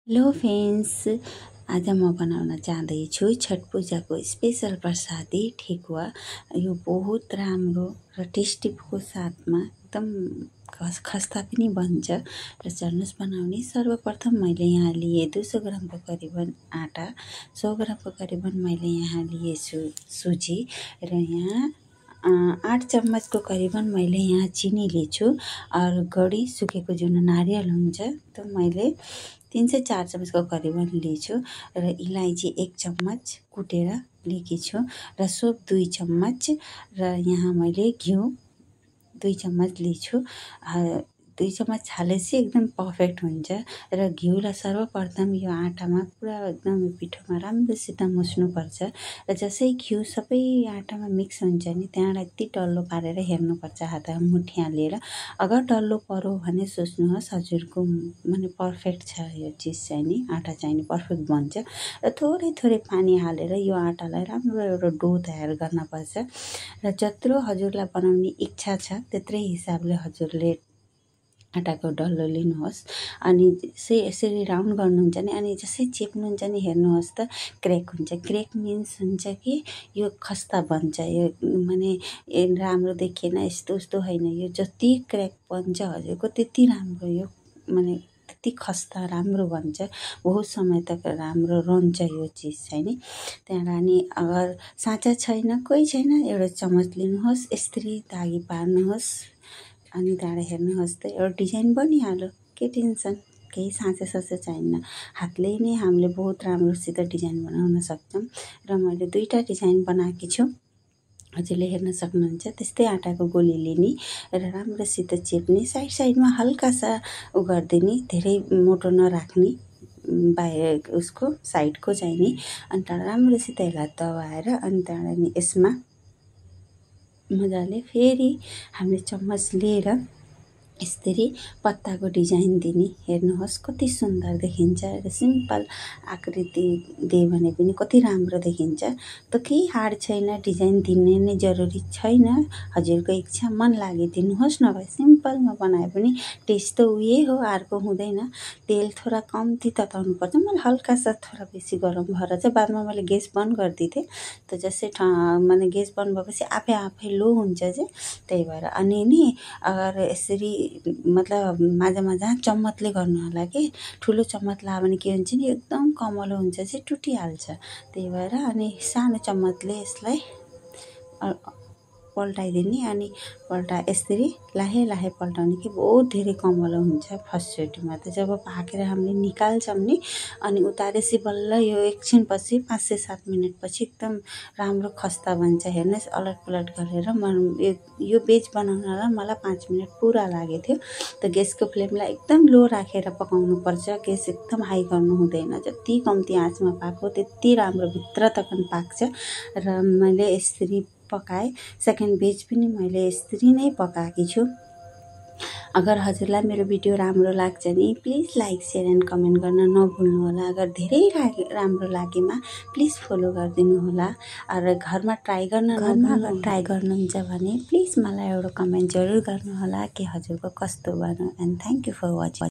Hello friends, आज म बनाउन जाँदैछु छठ पूजाको स्पेशल प्रसादी ठेकुवा। यो बहुत राम्रो र टेस्टीको साथमा एकदम खस्ता पनि बन्छ र चल्नुहोस् बनाउने। सर्वप्रथम मैले यहाँ लिए 200 ग्रामको करिबन आटा, 100 ग्रामको करिबन मैले यहाँ लिएछु सुजी र यहाँ 8 चम्मचको करिबन मैले यहाँ चिनी लिन्छु। और गडी सुकेको जुन नारियल हुन्छ त्यो मैले 3 से 4 चम्मचको करिबन लिन्छु र इलायची 1 चम्मच कुटेर लिएकी छु र सोप 2 चम्मच र यहाँ मैले घिउ 2 चम्मच लिन्छु। 2 चम्मच हालेपछि एकदम पर्फेक्ट हुन्छ र घिउलाई सर्वप्रथम यो आटामा पुरा एकदम पिठोमा राम्रोसित मुस्नुपर्छ र जसै घिउ सबै आटामा मिक्स हुन्छ नि त्यहाँबाट यति डल्लो पारेर हेर्नुपर्छ हातमा मुठी हालेर। अगर डल्लो पर्यो भने सोच्नुहोस् हजुरको माने पर्फेक्ट छ यो चिज चाहिँ नि आटा चाहिँ नि पर्फेक्ट बन्छ र थोरै थोरै पानी हालेर यो आटालाई राम्रो एउटा डो तयार गर्नुपर्छ र जत्रो हजुरलाई बनाउने इच्छा छ त्यत्रै हिसाबले हजुरले आटाको डल्लो लिनुहोस्। अनि यसरी राउन्ड गर्नुहुन्छ नि अनि जसै चेप्नुहुन्छ नि हेर्नुहोस् त क्र्याक हुन्छ। क्र्याक मिन्स हुन्छ कि यो खस्ता बन्छ, यो माने राम्रो देखिएन यस्तो उस्तो होइन। यो जति क्र्याक बन्छ हजुरको त्यति राम्रो, यो माने त्यति खस्ता राम्रो बन्छ, बहुत समय तक राम्रो रहन्छ यो चिज चाहिँ नि। त्यहाँबाट अनि अगर साँचा छैन कोही छैन एउटा चम्मच लिनुहोस्, यसरी दागी पार्नुहोस् अनि त्यहाँबाट हेर्नुहोस् त एउटा डिजाइन बनिहाल्यो। के टेन्सन, केही साँचा साँचा चाहिन्न, हातले नै हामीले बहुत राम्रोसित डिजाइन बनाउन सक्छौँ र मैले 2टा डिजाइन बनाएकी छु, हजुरले हेर्न सक्नुहुन्छ। त्यस्तै आटाको गोली लिने र राम्रोसित चेप्ने, साइड साइडमा हल्का सा गरिदिने, धेरै मोटो नराख्ने बाहिर उसको साइडको चाहिँ नि। अनि त्यहाँबाट राम्रोसित यसलाई दबाएर अनि त्यहाँबाट नि यसमा मजाले फेरि हामीले चम्मच लिएर यसरी पत्ताको डिजाइन दिने। हेर्नुहोस् कति सुन्दर देखिन्छ र सिम्पल आकृति दिए भने पनि कति राम्रो देखिन्छ। त केही हार्ड छैन, डिजाइन दिने नै जरुरी छैन, हजुरको इच्छा मन लागे दिनुहोस् नभए सिम्पलमा बनाए पनि टेस्ट त उही हो, अर्को हुँदैन। तेल थोड़ा कम्ती तताउनु पर्छ, मैले हल्का सा थोड़ा बेसी गरम भएर चाहिँ बादमा मैले ग्यास बन्द गरिदिएँ। त जसै माने ग्यास बन्द भएपछि आफै लो हुन्छ चाहिँ त्यही भएर। अनि नि अगर यसरी मतलब माझा चम्मचले गर्नु होला कि ठुलो चम्मच लायो भने के हुन्छ नि एकदम कमलो हुन्छ चाहिँ टुटिहाल्छ। त्यही भएर अनि सानो चम्मचले यसलाई पल्टाइदिने अनि यसरी लाहे लाहे पल्टाउने कि बहुत धेरै कमलो हुन्छ फर्स्टचोटिमा त। जब पाकेर हामीले निकाल्छौँ नि अनि उतारेपछि बल्ल यो एकछिनपछि 5 से 7 मिनटपछि एकदम राम्रो खस्ता बन्छ। हेर्नुहोस् अलट पलट गरेर यो बेच बनाउनलाई मलाई 5 मिनट पुरा लागेको थियो। त ग्यासको फ्लेमलाई एकदम लो राखेर पकाउनु पर्छ, ग्यास एकदम हाई गर्नु हुँदैन। जति कम्ती आँचमा पाक्यो त्यति राम्रो भित्र तक पाक्छ र मैले यसरी पकाएँ। सेकेन्ड बेच पनि मैले यसरी नै पकाएकी छु। अगर हजुरलाई मेरो भिडियो राम्रो लाग्छ नि please like share and comment गर्न नभुल्नु होला। अगर धेरै राम्रो लागेमा प्लिज फलो गरिदिनु होला। र घरमा ट्राई गर्नुहुन्छ भने प्लिज मलाई एउटा कमेन्ट जरुर गर्नु होला कि हजुरको कस्तो बन्यो। And thank you for watching.